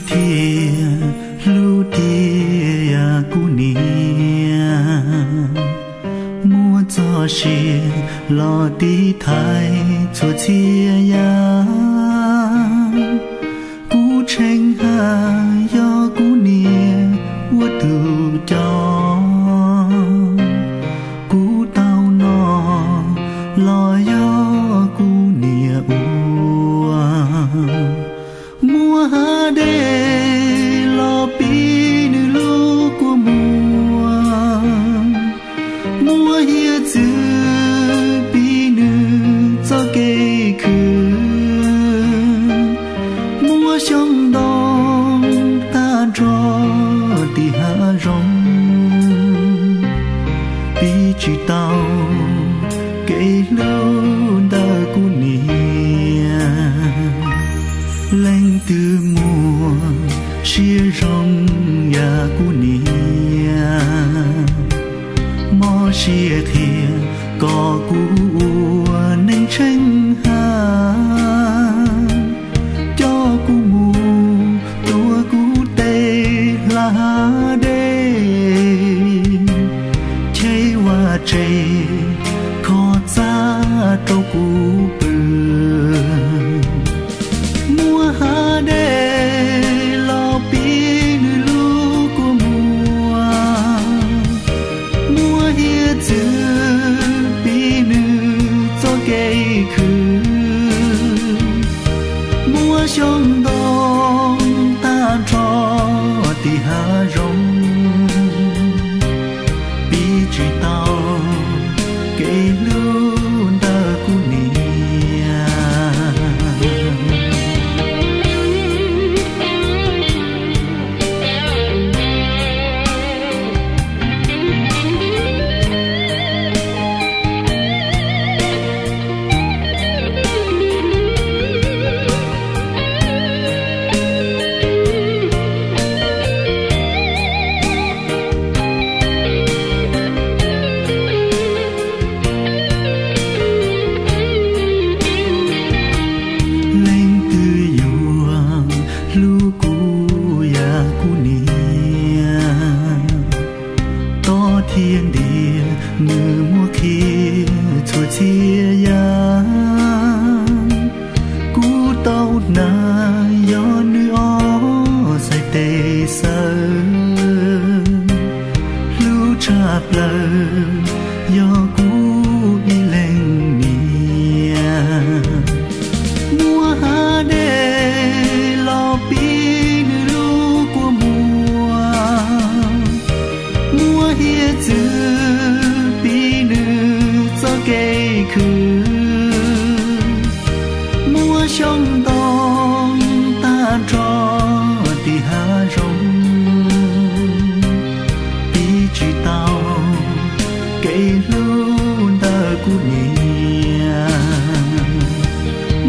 thiaj hlub tiag kuv niam. Muab txoj sia los tiv thaiv txhua txhia yam. Kuv tshee haj yog kuv niam ua tus coj. Kuv tau noj los yog kuv niam ua. Muab hav dej los piv nws lub kua muag. Muab hiav txwv piv nws txoj kev khwv. Muab xyoob ntoo tag nrho tim hav zoov. Piv tsis tau kev hlub ntawm kuv niam. Leej twg muaj siab zoo yam kuv niam. Mob siab qhia kom kuv ua neeg tsheej haj. Coj kuv mus tuav kuv tej hla dej. Cheb vaj tse kho txaj rau kuv pw. Muab hav dej los piv nws lub kua muag. Muab hiav txwv piv nws txoj kev khwv. Muab xyoob ntoo tag nrho tim hav zoov. Piv tsis tau kev hlub ntawm kuv niam. Leej twg yuav hlub kuv yam kuv niam. Tob thiab ntiag nws muab qhia txhua txhia yam. Kuv tau hnav yog nws ob txhais tes xawb. Hlub tshaj plaws yog kuv ib leeg niam. Muab hav dej los piv nws lub kua muag. Muab hiav txwv piv nws txoj kev khwv. Muab xyoob ntoo tag nrho tim hav zoov. Piv tsis tau kev hlub ntawm kuv niam.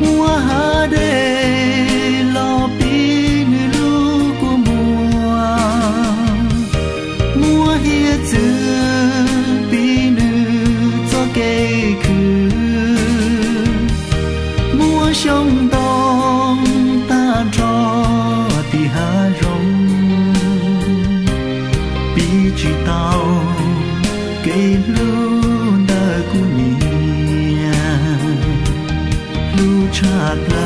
Muab hav dej los piv nws lub kua muag. Muab hiav txwv piv nws txoj kev khwv. Muab xyoob ntoo tag nrho tim hav zoov. Piv tsis tau kev hlub ntawm kuv niam. Hlub tshaj plaws